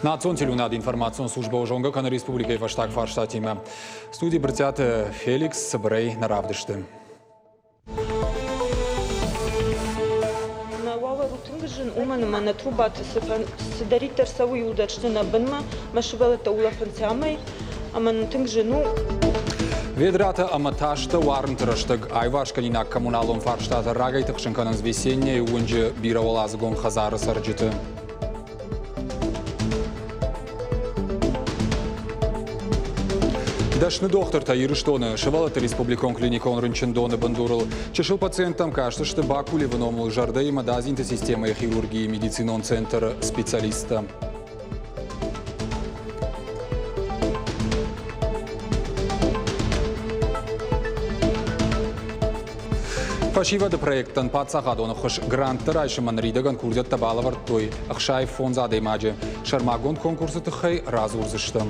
Национ телеуынады информацион службӕ зонгӕ кӕны республикӕйы фӕстаг фарстатимӕ. Студийы Брытъиаты Феликс цыбырӕй нӕ равдысты. Нӕ уавӕр у тынг зын, уымӕн ӕмӕ нӕ трубаты цыдӕриддӕр цӕуы, иуылдӕр сты нӕ бынмӕ, мӕ сывӕллӕттӕ улӕфынц амӕй, ӕмӕ нын тынг зын у. Ведратӕ ӕмӕ тастӕ уарынты рӕстӕг аиварсгӕнинаг коммуналон фарстатӕ рагӕй тыхсын кӕнынц Весенняйы уынджы бирӕуӕладзыгон хӕдзары цӕрджыты. Дӕсны дохтыртӕ Ирыстоны сывӕллӕтты республикон клиникон рынчындоны бындурыл чысыл пациенттӕм кастысты Бакулевы номыл зӕрдӕимӕ дадзинты системӕйы хирургийы медицинон центры специалисттӕ. Фӕсивӕды проекттӕн паддзахадон ӕххуыс гранттӕ райсынмӕ ныридӕгӕн курдиӕттӕ балӕвӕрдтой 65 адӕймаджы. Сӕрмагонд конкурсы тыххӕй радзурдзыстӕм.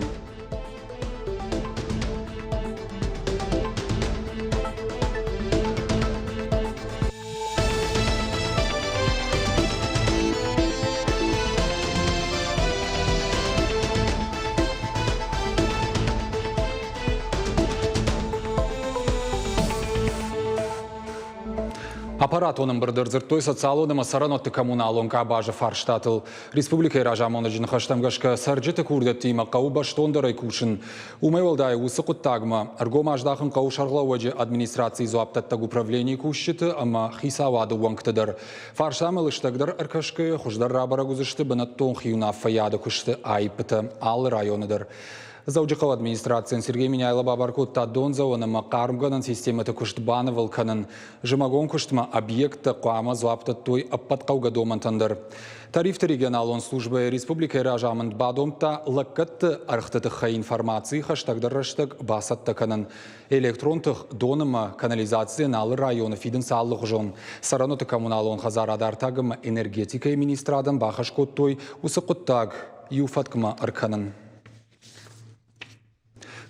Аппаратон ӕмбырды ӕрдзырдтой социалон ӕмӕ цӕрӕнуӕтты коммуналон къабазы фарстатыл. Республикӕйы разамонӕджы ныхӕстӕм гӕсгӕ цӕрджыты курдиӕттимӕ хъӕуы бӕстондӕрӕй кусын. Уымӕй уӕлдай уыцы хъуыддагмӕ ӕргом аздахын хъӕуы сӕргълӕууӕджы администрацийы дзуапдӕттӕг управленийы кусджыты ӕмӕ хицауады уӕнгты дӕр. Фарстамӕ лыстӕгдӕр ӕркӕсгӕйӕ хуыздӕр рабӕрӕг уыдзысты бынӕттон хиуынаффӕйады куысты аиппытӕ алы районы дӕр. Дзӕуджыхъӕуы администрацийӕн Сергей Меняйло бабар кодта дондзӕуӕн ӕмӕ хъармгӕнӕн системӕты куыст банывыл кӕнын. Зымӕгон куыстмӕ объекттӕ хъуамӕ дзуапп дӕттой ӕппӕт хъӕугӕ домӕнтӕн дӕр. Тарифты регионалон службӕйы республикӕйы разамынд бадомдта лӕггӕдты ӕргъты тыххӕй информаци хӕстӕгдӕр рӕстӕг бацӕттӕ кӕнын. Электрон тых, дон ӕмӕ канализацийӕн алы районы фидынц алыгъуызон. Цӕрӕнуӕтты коммуналон хӕдзарад артаг ӕмӕ энергетикӕйы министрадӕн бахӕс кодтой уыцы хъуыддаг иу фӕткмӕ ӕркӕнын.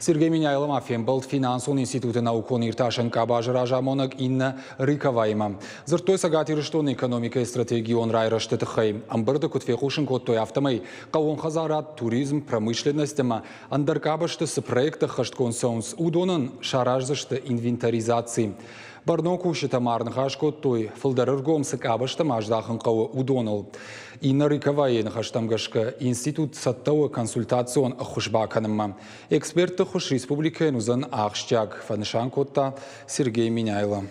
Сергей Меняйло ма фембӕлд финансон институты наукон-иртасӕн къабазы разамонӕг Инна Рыковаимӕ. Дзырдтой Цӕгат Ирыстоны экономикӕйы стратегион райрӕзты тыххӕй. Ӕмбырды куыд фехъусын кодтой, афтӕмӕй хъӕууон хӕдзарад, туризм, промышленность ӕмӕ ӕндӕр къабӕзты цы проекттӕ ӕххӕстгонд цӕуынц, уыдонӕн сараздзысты инвентаризаци. Бӕрнон кусджытӕ ма ӕрныхас кодтой, фылдӕр ӕргом цы къабӕзтӕм аздахын хъӕуы, уыдоныл. Инна Рыковайы ныхӕстӕм гӕсгӕ, институт цӕттӕ у консультацион ӕххуыс бакӕнынмӕ. Экспертты ӕххуыс республикӕйӕн уыдзӕн ахсджиаг, фӕнысан кодта Сергей Меняйло.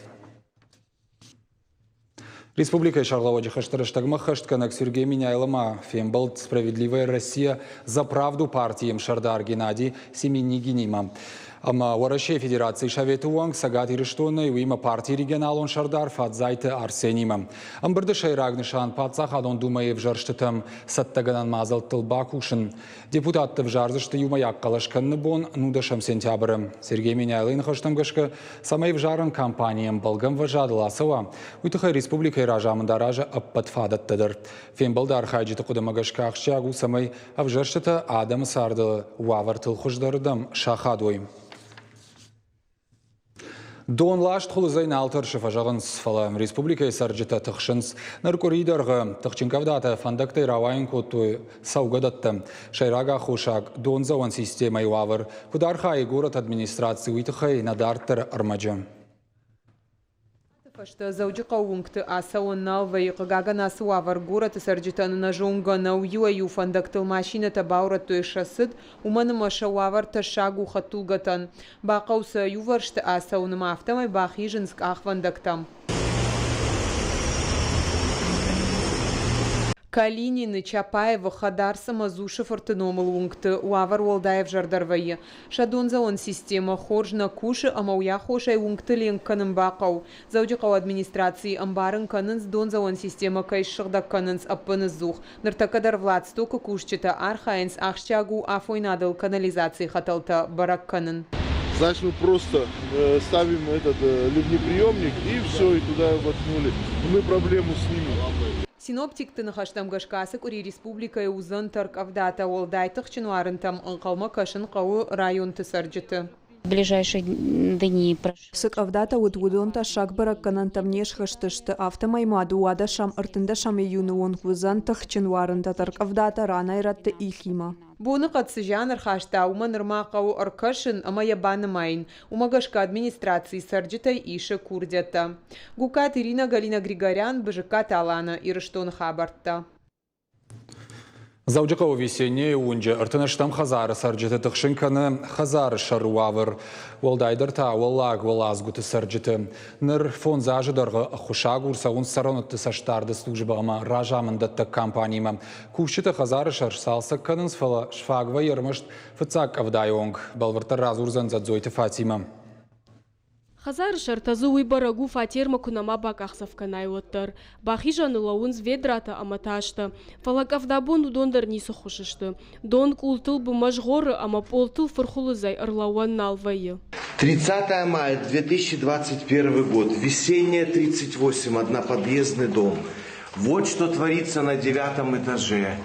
Республикӕйы сӕргълӕууӕджы хӕсты рӕстӕгмӕ ӕххӕстгӕнӕг Сергей Меняйло ма фембӕлд «Справедливая Россия за правду» партийы ӕмсӕрдар Геннадий Семенигинимӕ. Ӕмӕ Уӕрӕсейы Федерацийы Советы уӕнг Цӕгат Ирыстонӕй, уыимӕ партийы регионалон сӕрдар Фадзайты Арсенимӕ. Ӕмбырды сӕйраг нысан Паддзахадон Думӕйы ӕвзӕрстытӕм цӕттӕгӕнӕн мадзӕлттыл бакусын. Депутатты ӕвзардзысты иумӕйаг хъӕлӕс кӕныны бон 19 сентябры. Сергей Меняйлойы ныхӕстӕм гӕсгӕ, цӕмӕй ӕвзарӕн кампани ӕмбӕлгӕ ӕмвӕзадыл ацӕуа, уый тыххӕй республикӕйы разамынд аразы ӕппӕт фадӕттӕ дӕр. Фембӕлды архайджыты хъуыдымӕ гӕсгӕ ахсджиаг у, цӕмӕй ӕвзӕрстытӕ адӕмы царды уавӕртыл хуыздӕрырдӕм сахадой. Донласт хуылыдзӕй нал тӕрсы, фӕзӕгъынц, фӕлӕ республикӕйы цӕрджытӕ тыхсынц. Ныр къуырийы дӕргъы тыхджын къӕвдатӕ фӕндӕгтӕй рауайын кодтой цӕугӕдӕттӕ. Сӕйраг аххосаг – дондзӕуӕн системӕйы уавӕр. Куыд архайы горӕты администраци, уый тыххӕй нӕ дарддӕры ӕрмӕджы. Фӕстӕ Дзӕуджыхъӕуы уынгты ацӕуӕн нал вӕййы. Хъыгагӕн, ацы уавӕр горӕты цӕрджытӕн ӕнӕзонгӕ нӕу. Иуӕй-иу фӕндӕгтыл машинӕтӕ баурӕдтой сӕ цыд, уымӕн ӕмӕ сӕ уавӕр тӕссаг у хӕдтулгӕтӕн. Бахъӕуы сӕ иувӕрсты ацӕуын ӕмӕ афтӕмӕй бахизынц къахвӕндӕгтӕм. Калинины, Чапаевы, Хӕдарц ӕмӕ Дзусы-фырты номыл уынгты уавӕр уӕлдай ӕвзӕрдӕр вӕййы. Сӕ дондзӕуӕн системӕ хорз нӕ кусы ӕмӕ уый аххосӕй уынгты ленк кӕнын бахъӕуы. Дзӕуджыхъӕуы администрацийы ӕмбарын кӕнынц, дондзӕуӕн системӕ кӕй ссыгъдӕг кӕнынц ӕппыныдзух. Ныртӕккӕ дӕр Владстокы кусджытӕ архайынц, ахсджиаг у афойнадыл канализацийы хӕтӕлтӕ бӕрӕг кӕнын. Значит, мы просто ставим этот ливнеприемник и все, и туда воткнули. Мы проблему снимем. Синоптикты ныхӕстӕм гӕсгӕ ацы къуыри республикӕйы уыдзӕн тӕрккъӕвдатӕ, уӕлдай тыхджын уарынтӕм ӕнхъӕлмӕ кӕсын хъӕуы районты цӕрджыты. Ближайшие дни. Цы къӕвдатӕ уыд, уыдон тӕссаг бӕрӕггӕнӕнтӕм не схызтысты, афтӕмӕй ма 12-ӕм 13-ӕм июны онг уыдзӕн тыхджын уарынтӕ, тӕркъӕвдатӕ ранӕй-рӕтты ихимӕ. Боныхъӕд цы зиан ӕрхаста, уымӕ нырма хъӕуы ӕркӕсын ӕмӕ йӕ банымайын. Уымӕ гӕсгӕ администрацийы цӕрджытӕй исы курдиӕттӕ. Гуккаты Иринӕ, Галина Григорян, Бызыккаты Алана, Ирыстоны хабӕрттӕ. Дзӕуджыхъӕуы Весеннейы уынджы 33 хӕдзары цӕрджыты тыхсын кӕны хӕдзары сӕры уавӕр. Уӕлдайдӕр та уӕллаг уӕладзгуыты цӕрджыты. Ныр фондз азы дӕргъы ӕххуысагур цӕуынц цӕрӕнуӕтты цӕстдарды службӕ ӕмӕ разамынддӕттӕг компанимӕ. Кусджытӕ хӕдзары сӕр сцалцӕг кӕнынц, фӕлӕ сфаг вӕййы ӕрмӕст фыццаг къӕвдайы онг. Бӕлвырддӕр радзурдзӕн Дзӕдзойты Фатимӕ. Хӕдзары сӕртӕ дзы уый бӕрӕг у, фатермӕ куы нӕма бакъахдзӕф кӕнай, уӕддӕр. Бахизӕны лӕууынц ведратӕ ӕмӕ тастӕ. Фӕлӕ къӕвдабон уыдон дӕр ницы ххуыс сты. Дон къултыл бынмӕ згъоры ӕмӕ пъолтыл фырхуылыдзӕй ӕрлӕууӕн нал вӕййы. 30 мая 2021 год. Весенняя 38, одноподъездный дом. Вот что творится на девятом этаже.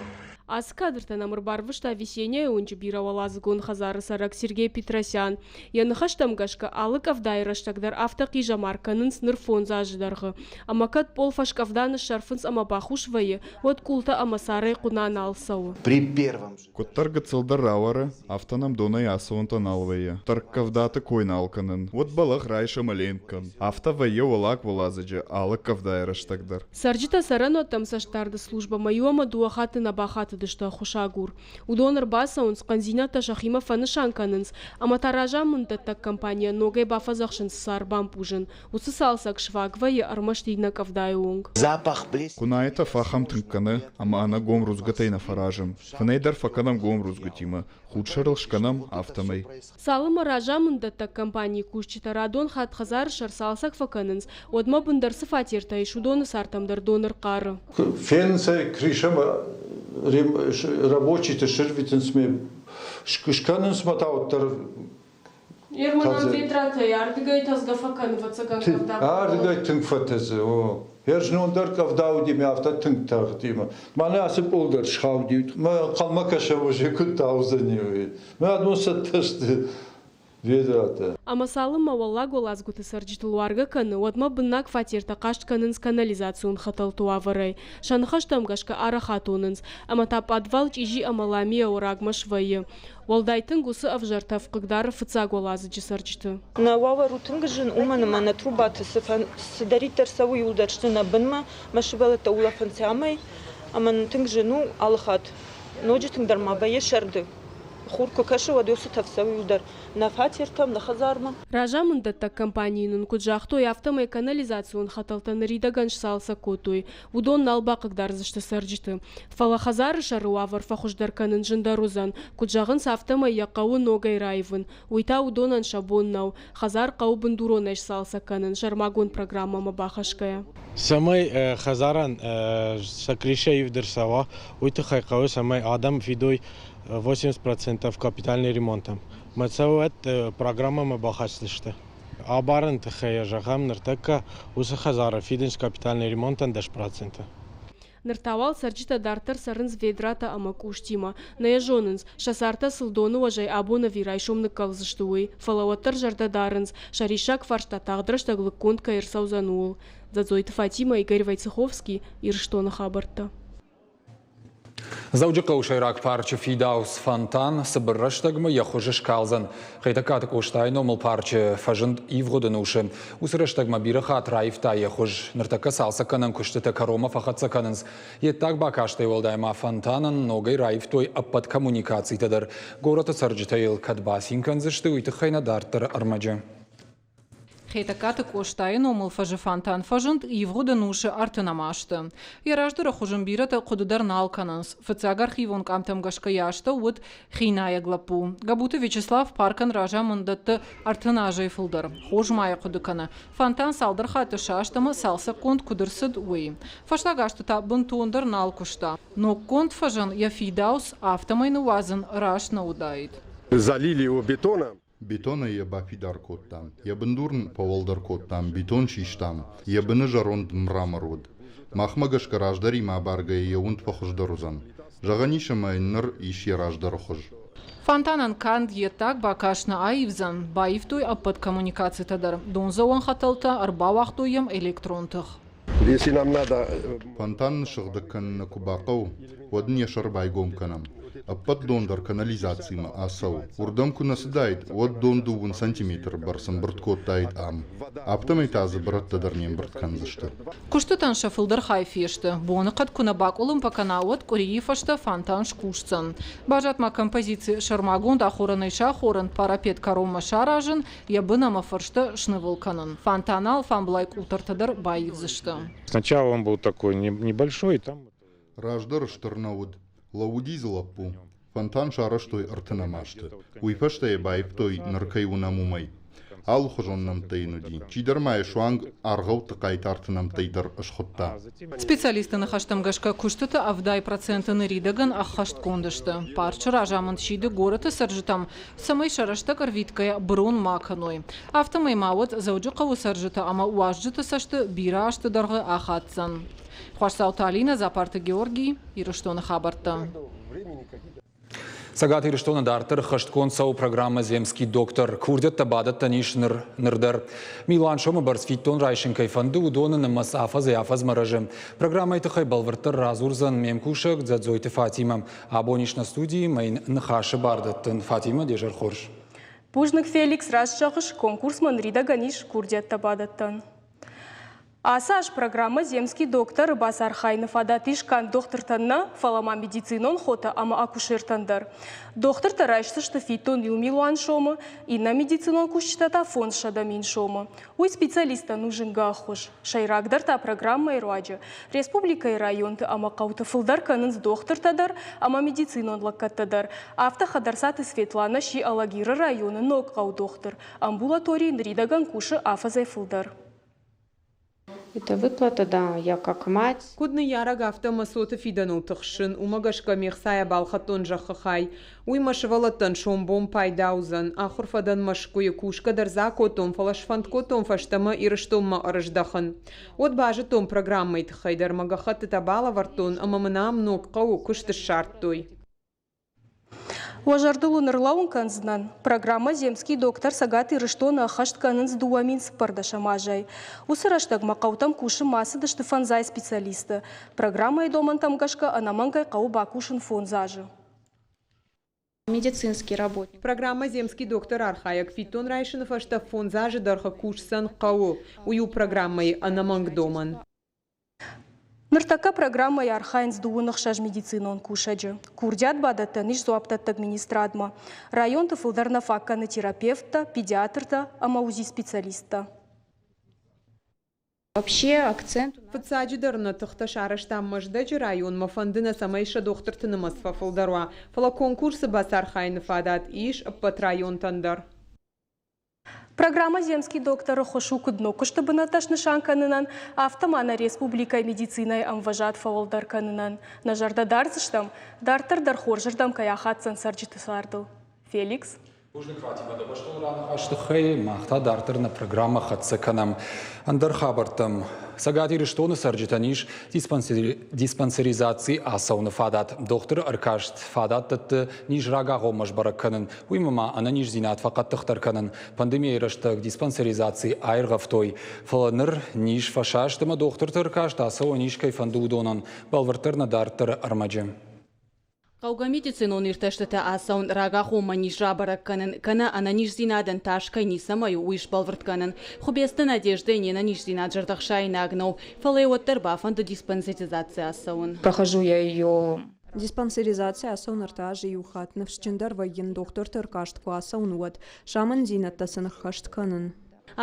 Ацы кадртӕ нӕм ӕрбарвыста Весенняйы уынджы бирӕуӕладзыгон хӕдзары цӕрӕг Сергей Петросян. Йӕ ныхӕстӕм гӕсгӕ, алы къӕвдайы рӕстӕг дӕр афтӕ хъизӕмар кӕнынц ныр фондз азы дӕргъы. Ӕмӕ кӕд пъол фӕскъӕвда ныссӕрфынц ӕмӕ бахус вӕййы, уӕд къултӕ ӕмӕ царӕй хъуына нал цӕуы. При первом Куыддӕр гыццылдӕр рауары, афтӕ нӕм донӕй ацӕуынтӕ нал вӕййы. Тӕрккъӕвдаты кой нал кӕнын. Уӕд бӕлӕгъ райс ӕмӕ ленк кӕн. Афтӕ вӕййы уӕллаг уӕладзыджы алы къӕвдайы рӕстӕг дӕр. Цӕрджытӕ цӕрӕнуӕттӕм цӕстдарды службӕмӕ иу ӕмӕ дыууӕ хатты нӕ бахатыдысты ӕххуысагур. Уыдон ӕрбацӕуынц, хъӕндзинӕдтӕ сӕхимӕ фӕнысан кӕнынц ӕмӕ та разамынддӕттӕг компанийӕн ногӕй бафӕдзӕхсынц цар бампъузын. Уыцы цалцӕг сфаг вӕййы ӕрмӕст иннӕ къӕвдайы онг. Запах плесени. Хъуынайы тӕф ахӕм тынг кӕны, ӕмӕ ӕнӕ гом рудзгуытӕй нӕ фӕразӕм. Фынӕй дӕр фӕкӕнӕм гом рудзгуытимӕ, худ сӕрыл скӕнӕм, афтӕмӕй. Цалынмӕ разамынддӕттӕг компанийы кусджытӕ радон хатт хӕдзары сӕр цалцӕг фӕкӕнынц, уӕдмӕ бындӕр цы фатертӕ ис, уыдоны цартӕм дӕр дон ӕрхъары. Фенынц ӕй крышӕмӕ рабочиты сырвитынц ме скӕнынц мӕ та уӕддӕр Ерманан ведратӕй ардыгӕй тӕдзгӕ фӕкӕны, ӕвӕццӕгӕн, къӕвда. Ардыгӕй тынг фӕтӕдзы, о. Ӕрзнон дӕр къӕвда уыди мӕ афтӕ тынг тагъди. Мӕнӕ ацы пъол дӕр схауди. Мӕ ӕнхъӕлмӕ кӕсӕм уже куыд таудзӕни, уый. Мӕ адон цӕттӕ сты ведратӕ. Ӕмӕ цалынмӕ уӕллаг уӕладзгуыты цӕрджытыл уаргӕ кӕны, уӕдмӕ быннаг фатертӕ хъаст кӕнынц канализацион хӕтӕлты уавӕрӕй. Сӕ ныхӕстӕм гӕсгӕ арӕх атонынц, ӕмӕ та пъадвал чъизи ӕмӕ ламийӕ уӕрагмӕ свӕййы. Уӕлдай тынг уыцы ӕвзӕр тӕф хъыгдары фыццаг уӕладзыджы цӕрджыты. Нӕ уавӕр у тынг зын, уымӕн ӕмӕ нӕ трубаты цыдӕриддӕр цӕуы, иуылдӕр сты нӕ бынмӕ. Мӕ сывӕллӕттӕ улӕфынц амӕй, ӕмӕ нын тынг зын у алы хатт. Ноджы тынгдӕр ма вӕййы сӕрды. Хур куы кӕсы, уӕд уыцы тӕф цӕуы иуылдӕр нӕ фатертӕм, нӕ хӕдзармӕ. Разамынддӕттӕг компанийы нын куыд загътой, афтӕмӕй канализацион хӕтӕлтӕ ныридӕгӕн сцалцӕг кодтой. Уыдон нал бахъыгдардзысты цӕрджыты. Фӕлӕ хӕдзары сӕры уавӕр фӕхуыздӕр кӕнын зындӕр уыдзӕн. Куыд зӕгъынц, афтӕмӕй йӕ хъӕуы ногӕй раивын. Уый та уыдонӕн сӕ бон нӕу. Хӕдзар хъӕуы бындуронӕй сцалцӕг кӕнын, сӕрмагонд программӕмӕ бахӕсгӕйӕ. Цӕмӕй хӕдзарӕн сӕ крышӕ ивд ӕрцӕуа, уый тыххӕй хъӕуы, цӕмӕй адӕм фидой 80% капитальный ремонтӕн. Мӕ цӕуӕт программӕмӕ бахӕсдзысты. Абарыны тыххӕй зӕгъӕм, ныртӕккӕ уыцы хӕдзары фидынц капитальный ремонтӕн 10%. Ныр та уал цӕрджытӕ дарддӕр цӕрынц ведратӕ ӕмӕ къустимӕ. Нӕ йӕ зонынц, сӕ цартӕ сыл доны уӕзӕй абон ӕви райсом ныккӕлдзысты, уый. Фӕлӕ уӕддӕр зӕрдӕ дарынц, сӕ риссаг фарста тагъд рӕстӕг лыггонд кӕй ӕрцӕудзӕн, ууыл. Дзӕдзойты Фатимӕ, Игорь Войцеховский, Ирыстоны хабӕрттӕ. Дзӕуджыхъӕуы сӕйраг парчы фидауц фонтан цыбыр рӕстӕгмӕ йӕ хуыз скалдзӕн. Хетӕгкаты Къостайы номыл парчы фӕзынд ивгъуыд ӕнусы. Уыцы рӕстӕгмӕ бирӕ хатт раивта йӕ хуыз. Ныртӕккӕ цалцӕггӕнӕн куыстытӕ кӕронмӕ фӕхӕццӕ кӕнынц. Йе ддаг бакастӕй уӕлдай ма фонтанӕн ногӕй раивтой ӕппӕт коммуникацитӕ дӕр. Горӕты цӕрджытӕ йыл кӕд бацин кӕндзысты, уый тыххӕй нӕ дарддӕры ӕрмӕджы. Хетӕгкаты Къостайы номыл фӕзы фонтан фӕзынд ивгъуыд ӕнусы ӕртынӕм азты. Йӕ раздӕры хуыз ын бирӕтӕ хъуыды дӕр нал кӕнынц. Фыццаг архивон къамтӕм гӕсгӕ йӕ астӕу уыд хинайӕг лӕппу. Габуты Вячеслав паркӕн разамынд дӕтты 30 азӕй фылдӕр. Хорз ма йӕ хъуыды кӕны, фонтан цалдӕр хатты саст ӕмӕ цалцӕггонд куыд ӕрцыд, уый. Фӕстаг азты та бынтондӕр нал куыста. Ноггонд фӕзӕн йӕ фидауц афтӕмӕй ныууадзын раст нӕ уыдаид. Залили его бетоном. Бетонӕй йӕ бафидар кодтам, йӕ бындур ын фӕуӕлдӕр кодтам, бетон систам, йӕ быны зӕронд мрамор уыд. Махмӕ гӕсгӕ раздӕримӕ абаргӕйӕ йӕ уынд фӕхуыздӕр уыдзӕн. Зӕгъӕн ис ӕмӕ йын ныр ис йӕ раздӕры хуыз. Фонтанӕн канд йе ддаг бакаст нӕ аивдзӕн, баивтой ӕппӕт коммуникацитӕ дӕр, дондзӕуӕн хӕтӕлтӕ, ӕрбауагътой йӕм электрон тых. Если нам надо Фонтан ныссыгъдӕг кӕнын нӕ куы бахъӕуы, уӕд ын йӕ сӕр байгом кӕнӕм. Ӕппӕт дон дӕр канализацимӕ ацӕуы. Уырдӕм куы нӕ цыдаид, уӕд дон дыууын сантиметры бӕрц ӕмбырд кодтаид ам. Афтӕмӕй та дзы бырӕттӕ дӕр не мбырд кӕндзысты. Куыстытӕн сӕ фылдӕр хай фесты. Боныхъӕд куы нӕ бакъуылымпы кӕна, уӕд къуырийы фӕстӕ фонтан скусдзӕн. Баззад ма композици сӕрмагонд ахорӕнӕй сахорын, парапет кӕронмӕ саразын, йӕ бын ӕмӕ фӕрстӕ снывыл кӕнын. Фонтаны алфамблай къутӕртӕ дӕр баивдзысты. Сначала он был такой небольшой, там Раздӕр стыр нӕ уыд. Лӕууыди дзы лӕппу. Фонтан сарӕзтой ӕртынӕм азты. Уый фӕстӕ йӕ баивтой, ныр кӕй уынӕм, уымӕй. Алыхуызон нӕмттӕ йын уыди. Чидӕр ма йӕ суанг аргъӕутты хъайтарты нӕмттӕй дӕр схуыдта. Специалистты ныхӕстӕм гӕсгӕ куыстыты 70% ныридӕгӕн ӕххӕстгонд сты. Парчы разамынд сиды горӕты цӕрджытӕм, цӕмӕй сӕ рӕстӕг ӕрвитгӕйӕ бырон ма кӕной. Афтӕмӕй ма уӕд Дзӕуджыхъӕуы цӕрджытӕ ӕмӕ уазджыты цӕсты бирӕ азты дӕргъы ахаддзӕн. Хуасдзауты Алинӕ, Дзапарты Георгий, Ирыстоны хабӕрттӕ. Цӕгат Ирыстоны дарддӕр ӕххӕстгонд цӕуы программӕ «Земский доктор». Курдиӕттӕ бадӕттӕн ис ныр, ныр дӕр. Милуан сомы бӕрц фиддон райсын кӕй фӕнды, уыдоны нымӕц афӕдзӕй-афӕдзмӕ рӕзы. Программӕйы тыххӕй бӕлвырддӕр радзурдзӕн ме мкусӕг Дзӕдзойты Фатимӕ. Абон ис нӕ студийы, мӕ йын ныхасы бар дӕттын. Фатимӕ, де зӕр хорз. Бузныг, Феликс, раст зӕгъыс, конкурсмӕ ныридӕгӕн ис курдиӕттӕ бадӕттӕн. Ацы аз программӕ «Земский доктор»-ы бацархайыны фадат ис канд дохтыртӕн нӕ, фӕлӕ ма медицинон хотӕ ӕмӕ акушертӕн дӕр. Дохтыртӕ райсдзысты фиддон иу милуан сомы, иннӕ медицинон кусджытӕ та 500 000 сомы. Уый специалисттӕн у зынгӕ ӕххуыс. Сӕйрагдӕр та программӕйы руаджы республикӕйы районты ӕмӕ хъӕуты фылдӕр кӕнынц дохтыртӕ дӕр ӕмӕ медицинон лӕггӕдтӕ дӕр. Афтӕ Хӕдӕрцаты Светланӕ сси Алагиры районы ног хъӕудохтыр. Амбулаторийы ныридӕгӕн кусы афӕдзӕй фылдӕр. Это выплата, да, я как мать. Куыд ныййарӕг, афтӕ мӕ цоты фидӕныл тыхсын, уымӕ гӕсгӕ ме хцайӕ балхӕдтон зӕххы хай. Уый мӕ сывӕллӕттӕн сомбон пайда уыдзӕн. Ахуыр фӕдӕн Мӕскуыйы, кусгӕ дӕр дзы акодтон, фӕлӕ сфӕнд кодтон фӕстӕмӕ Ирыстонмӕ ӕрыздӕхын. Уӕд базыдтон программӕйы тыххӕй дӕр, мӕ гӕххӕттытӕ балӕвӕрдтон ӕмӕ мын ам ног хъӕуы куыст ссардтой. Уӕ зӕрдыл уын ӕрлӕууын кӕндзынӕн, программӕ «Земский доктор» Цӕгат Ирыстоны ӕххӕст кӕнынц 2014 азӕй. Уыцы рӕстӕгмӕ хъӕутӕм кусынмӕ ацыдысты фӕндзай специалисты. Программӕйы домӕнтӕм гӕсгӕ ӕнӕмӕнгӕй хъӕуы бакусын фондз азы. Медицинский работник. Программӕ «Земский доктор» архайӕг фиддон райсыны фӕстӕ фондз азы дӕргъы кусдзӕн хъӕуы. Уый у программӕйы ӕнӕмӕнг домӕн. Ныртӕккӕ программӕйы архайынц дыууын ӕхсӕз медицинон кусӕджы. Курдиат бадӕттӕн ис дзуапдӕттӕг министрадмӕ. Районты фылдӕр нӕ фаг кӕны терапевттӕ, педиатртӕ ӕмӕ УЗИ-специалисттӕ. Вообще акцент. Фыццаджыдӕр нӕ тыхтӕ сарӕзтам Мӕздӕджы районмӕ, фӕнды нӕ, цӕмӕй сӕ дохтырты нымӕц фӕфылдӕр уа. Фӕлӕ конкурсы бацархайыны фадат ис ӕппӕт районтӕн дӕр. Программӕ «Земский доктор»-ы ххуыс у куыд ног куысты бынӕттӕ снысан кӕнынӕн, афтӕ ма нӕ республикӕйы медицинӕйы ӕмвӕзад фӕуӕлдӕр кӕнынӕн. Нӕ зӕрдӕ дардзыстӕм, дарддӕр дӕр хорзырдӕм кӕй ахаддзӕн цӕрджыты цардыл. Феликс. Бузныг, Фатимӕ, дӕ бӕстон раныхасы тыххӕй. Мах та дарддӕр нӕ программӕ хӕццӕ кӕнӕм ӕндӕр хабӕрттӕм. Цӕгат Ирыстоны цӕрджытӕн ис диспансеризаци ацӕуыны фадат. Дохтыры ӕркаст фадат дӕтты низ рагагъоммӕ сбӕрӕг кӕнын, уыимӕ ма ӕнӕниздзинад фӕхъӕддыхдӕр кӕнын. Пандемийӕйы рӕстӕг диспансеризаци аиргъӕвтой, фӕлӕ ныр низ фӕсаст ӕмӕ дохтырты ӕркаст ацӕуӕн ис кӕй фӕнды, уыдонӕн. Бӕлвырддӕр нӕ дарддӕры ӕрмӕджы. Хъӕугӕ медицинон иртӕстытӕ ацӕуын, рагагъоммӕ низ рабӕрӕг кӕнын, кӕнӕ ӕнӕниздзинадӕн тас кӕй ницӕмӕй у, уый сбӕлвырд кӕнын. Хуыбецты Надеждӕйы не нӕниздзинад зӕрдӕхсаинаг нӕу, фӕлӕ йӕ уӕддӕр бафӕнды диспансеризаци ацӕуын. Прохожу я ее Диспансеризаци ацӕуын ӕртӕ азы иу хатт ныфсджындӕр вӕййын дохтырты ӕркаст куы ацӕуын, уӕд. Сӕ амынддзинӕдтӕ сын ӕххӕст кӕнын.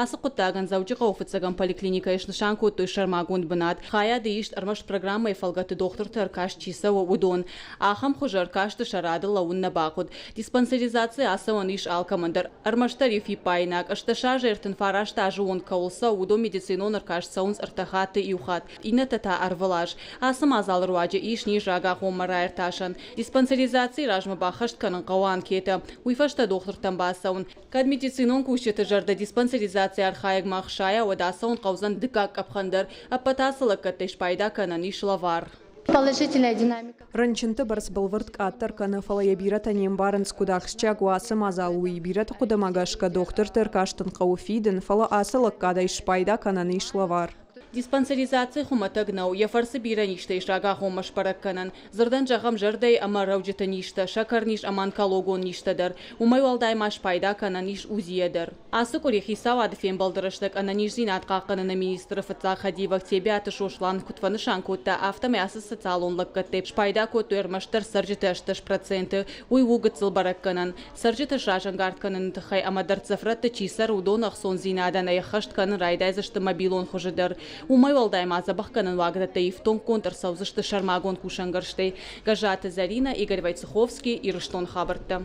Ацы хъуыддагӕн Дзӕуджыхъӕуы фыццӕгӕм поликлиникӕйы снысан кодтой сӕрмагонд бынат. Хайады ист ӕрмӕст программӕйы фӕлгӕтты дохтырты ӕркаст чи цӕуы, уыдон. Ахӕм хуызы ӕркасты сӕ рады лӕууын нӕ бахъуыд. Диспансеризацийы ацӕуӕн ис алкӕмӕн дӕр. Ӕрмӕстдӕр иу фиппаинаг, 18 азы 39 азы онг кӕуыл цӕуы, уыдон медицинон ӕркаст цӕуынц ӕртӕ хатты иу хатт, иннӕтӕ та ӕрвылаз. Ацы мадзалы руаджы ис низ рагагъоммӕ раиртасӕн. Диспансеризацийы размӕ баххӕст кӕнын хъӕуы анкетӕ. Уый фӕстӕ дохтыртӕм бацӕуын. Кӕд медицинон кусджыты зӕрдӕ диспансеризацийы архайӕгмӕ ӕхсайа, уӕд ацӕуын хъӕудзӕн дыккаг къӕпхӕн дӕр. Ӕппӕт ацы лӕггӕдтӕй спайда кӕнӕн ис лӕвар. Положительная динамика. Рынчынты бӕрц бӕлвырд къаддӕр кӕны, фӕлӕ йӕ бирӕтӕ не мбарынц, куыд ахсджиаг у ацы мадзал, уый. Бирӕты хъуыдымӕ гӕсгӕ дохтырты ӕркастӕн хъӕуы фидын, фӕлӕ ацы лӕггадӕй спайда кӕнӕн ис лӕвар. Диспансеризаци хуымӕтӕг нӕу, йӕ фӕрцы бирӕ низтӕ ис рагагъоммӕ сбӕрӕг кӕнӕн. Дзырдӕн зӕгъӕм, зӕрдӕйы ӕмӕ рӕуджыты низтӕ, сӕкӕрниз ӕмӕ онкологон низтӕ дӕр. Уымӕй уӕлдай ма спайда кӕнӕн ис УЗИ-йӕ дӕр. Ацы къуыри хицауады фембӕлды рӕстӕг ӕнӕниздзинад хъахъхъӕныны министры фыццаг хӕдивӕг Тебиаты Сослан куыд фӕнысан кодта, афтӕмӕй ацы социалон лӕггӕдтӕй спайда кодтой ӕрмӕстдӕр цӕрджыты 18%. Уый у гыццыл бӕрӕггӕнӕн. Цӕрджыты сразӕнгард кӕныны тыххӕй ӕмӕ дӕрддзӕф рӕтты чи цӕры, уыдоны ӕхцондзинадӕн ӕй ӕххӕст кӕнын райдайдзысты мобилон хуызы дӕр. Уымӕй уӕлдай ма дзӕбӕхгӕнӕн уагдӕттӕ ифтонггонд ӕрцӕудзысты сӕрмагонд кусӕнгӕрзтӕй. Гӕззаты Зӕринӕ, Игорь Войцеховский, Ирыстоны хабӕрттӕ.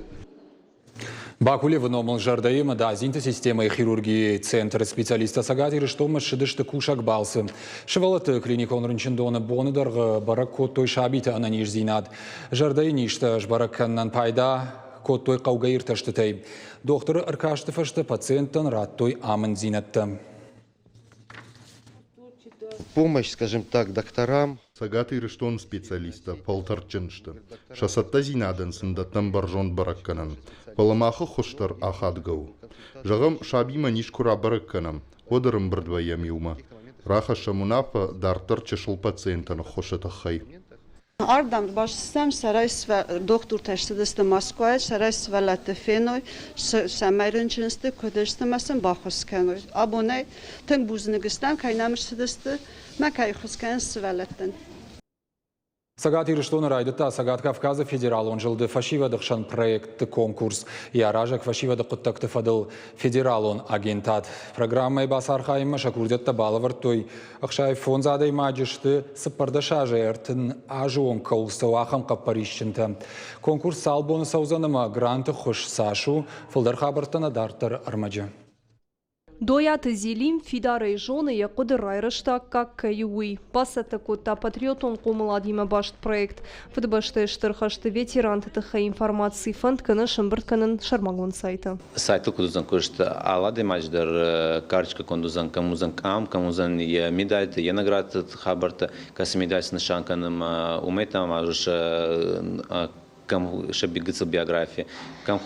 Бакулевы номыл зӕрдӕйы ӕмӕ дадзинты системӕйы хирургийы центры специалисттӕ Цӕгат Ирыстонмӕ ссыдысты кусӕг балцы. Сывӕллӕтты клиникон рынчындоны боны дӕргъы бӕрӕг кодтой сабиты ӕнӕниздзинад. Зӕрдӕйы низтӕ сбӕрӕг кӕнынӕн пайда кодтой хъӕугӕ иртӕстытӕй. Дохтыры ӕркасты фӕстӕ пациенттӕн радтой амынддзинӕдтӕ. Помощь, скажем так, докторам. Цӕгат Ирыстоны специалисттӕ фӕлтӕрдджын сты. Сӕ цӕттӕдзинадӕн сын дӕттӕм бӕрзонд бӕрӕггӕнӕн. Фӕлӕ мах ӕххуыс дӕр ахадгӕ у. Зӕгъӕм, сабимӕ низ куы рабӕрӕг кӕнӕм, уӕд ӕрӕмбырд вӕййӕм иумӕ. Рахӕссӕм уынаффӕ дарддӕр чысыл пациентӕн ӕххуысы тыххӕй. Ардӕм бацыдыстӕм, сӕрӕй дохтыртӕ ссыдысты Мӕскуыйӕ, сӕрӕй сывӕллӕтты феной, цӕмӕй рынчын сты, куыд сты ӕмӕ сын баххуыс кӕной. Абонӕй тынг бузныг стӕм, кӕй нӕм ссыдысты мӕ кӕй ӕххуыс кӕнынц сывӕллӕттӕн. Цӕгат Ирыстоны райдыдта Цӕгат Кавказы федералон зылды фӕсивӕды хсӕн проектты конкурс. Йӕ аразӕг фӕсивӕды хъуыддӕгты фӕдыл федералон агентад. Программӕйы бацархайынмӕ сӕ курдиӕттӕ балӕвӕрдтой 65 адӕймаджы сты 14 азӕй 30 азы онг кӕуыл цӕуы, ахӕм хъӕппӕрисджынтӕ. Конкурс цал боны цӕудзӕн ӕмӕ гранты хуыз цас у, фылдӕр хабӕрттӕ нӕ дарддӕр ӕрмӕджы. Дойаты Зелим фидарӕй зоны, йӕ хъуыды райрӕзты аккаг кӕй у, уый. Бацӕттӕ кодта патриотон хъомыладимӕ баст проект. Фыдыбӕстӕйы Стыр хӕсты ветеранты тыххӕй информаци фӕнд кӕны сӕмбырд кӕнын сӕрмагонд сайты. Сайтыл куыд уыдзӕн куыст, алы адӕймаджы дӕр карточкӕ конд уыдзӕн, кӕм уыдзӕн къам, кӕм уыдзӕн йӕ медальты, йӕ наградты хабӕрттӕ, кӕцы медаль снысан кӕны ӕмӕ уымӕй та ма кӕм сӕ гыццыл биографи, кӕм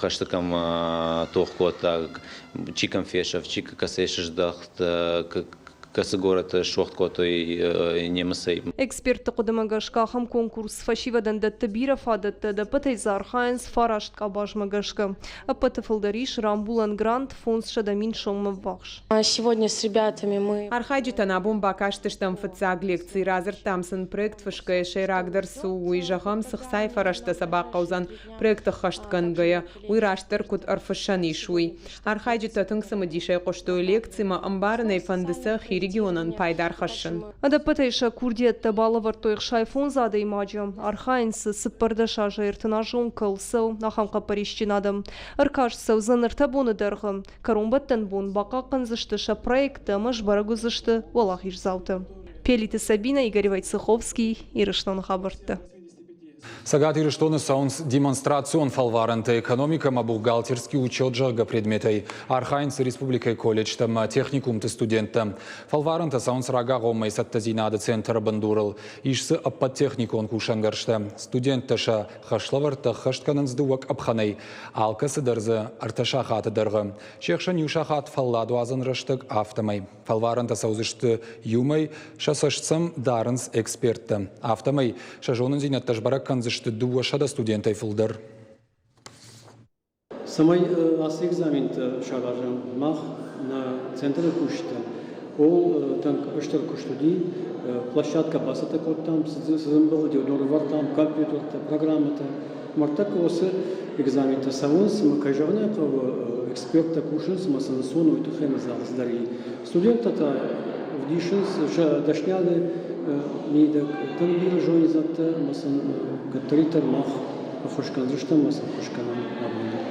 хӕсты кӕм тох кодта, чи кӕм фесӕфт, чи кӕцӕй сыздӕхт, кӕцы горӕты суӕгъд кодтой немыцӕй. Экспертты хъуыдымӕ гӕсгӕ ахӕм конкурс фӕсивӕдӕн дӕтты бирӕ фадӕттӕ, ӕдӕппӕтӕй дзы архайынц фараст къабазмӕ гӕсгӕ. Ӕппӕты фылдӕр ис рамбулӕн грант 500 000 соммӕ ввахс. Сегодня с ребятами мы Архайджытӕн абон бакастыстӕм фыццаг лекци, радзырдтам сын проект фысгӕйӕ сӕйрагдӕр цы у, уый, зӕгъӕм, цы хцайы фӕрӕзтӕ сӕ бахъӕудзӕн проект ӕххӕстгӕнгӕйӕ, уый растдӕр куыд ӕрфыссӕн ис, уый. Архайджытӕ тынг цымыдисӕй хъуыстой лекцимӕ, ӕмбарын ӕй фӕнды сӕ хи регионӕн пайда ӕрхӕссын. Ӕдӕппӕтӕй сӕ курдиӕттӕ балӕвӕрдтой 65 адӕймаджы. Архайынц дзы 14 азы ӕртыназон кӕуыл цӕуы, ахӕм хъӕппӕрисджын адӕм. Ӕркаст цӕудзӕн ӕртӕ боны дӕргъы. Кӕронбӕттӕн бон бахъахъхъӕндзысты сӕ проекттӕ ӕмӕ сбӕрӕг уыдзысты уӕлахиздзаутӕ. Пелиты Сабинӕ, Игорь Войцеховский, Ирыстоны хабӕрттӕ. Цӕгат Ирыстоны цӕуынц демонстрацион фӕлварӕнтӕ экономикӕ ӕмӕ бухгалтерский учет, зӕгъгӕ, предметӕй. Архайынц республикӕйы колледжтӕ ӕмӕ техникумты студенттӕ. Фӕлварӕнтӕ цӕуынц рагагъоммӕйы цӕттӕдзинады центры бындурыл. Ис дзы ӕппӕт техникон кусӕнгӕрзтӕ. Студенттӕ сӕ хӕслӕвӕрдтӕ ӕххӕст кӕнынц дыууӕ къӕпхӕнӕй. Алкӕцы дӕр дзы ӕртӕ сахаты дӕргъы. Се хсӕн иу сахат фӕлладуадзӕн рӕстӕг, афтӕмӕй. Фӕлварӕнтӕ цӕудзысты иумӕ, сӕ цӕст сӕм дарынц эксперттӕ. Афтӕмӕй сӕ зонындзинӕдтӕ сбӕрӕг кӕндзысты 200 студентӕй фылдӕр. Цӕмӕй ацы экзаментӕ саразӕм, мах нӕ центры кусджытӕ ууыл тынг стыр куыст уыди. Площадкӕ бацӕттӕ кодтам, цы дзы ӕмбӕлди, уыдон ӕрӕвӕрдтам, компьютертӕ, программӕтӕ. Мӕрдтӕггӕ уыцы экзаментӕ цӕуынц, ӕмӕ, кӕй зӕгъын ӕй хъӕуы, эксперттӕ кусынц ӕмӕ сын ӕнцон уый тыххӕй мадзал дӕр и. Студенттӕ та ӕвдисынц сӕ дӕсниады мидӕг тынг бирӕ зонддзинӕдтӕ ӕмӕ сын кӕддӕриддӕр мах ӕххуыс кӕндзыстӕм ӕмӕ сын ӕххуыс кӕнӕм абон дӕр.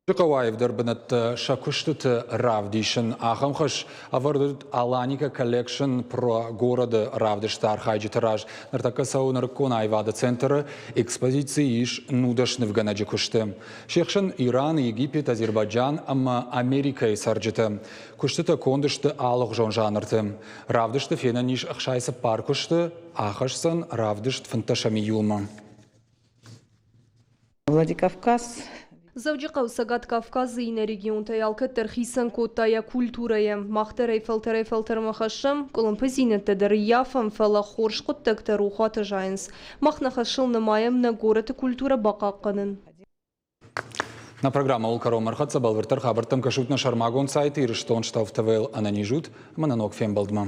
Хъӕуы аивдӕр бынӕттӕ сӕ куыстыты равдисын. Ахӕм хӕс ӕвӕрд уыд Аланика Collection про городы равдысты архайджыты раз. Ныртӕккӕ цӕуы нырыккон аивады центры экспозицийы ис 19 нывгӕнӕджы куысты. Се хсӕн Иран, Египет, Азербайджан ӕмӕ Америкӕйы цӕрджытӕ. Куыстытӕ конд сты алыгъуызон жанрты. Равдысты фенӕн ис 64 куысты, ахӕсдзӕн равдыст 15 июлмӕ. Владикавказ. Дзӕуджыхъӕу Цӕгат Кавказы иннӕ регионтӕй алкӕддӕр хицӕн кодта йӕ культурӕйӕ. Мах дӕр ӕй фӕлтӕрӕй-фӕлтӕрмӕ хӕссӕм, къуылымпыдзинӕдтӕ дӕр ӕййафӕм, фӕлӕ хорз хъуыддӕгтӕ рохуаты зайынц. Мах нӕ хӕсыл нымайӕм нӕ горӕты культурӕ бахъахъхъӕнын. Нӕ программӕ кӕронмӕ ӕрхӕццӕ бӕлвырддӕр хабӕрттӕм кӕсут нӕ сӕрмагонд сайты Ирыстон ТВ-ыл ӕнӕниз ут ӕмӕ нӕ ног фембӕлдмӕ.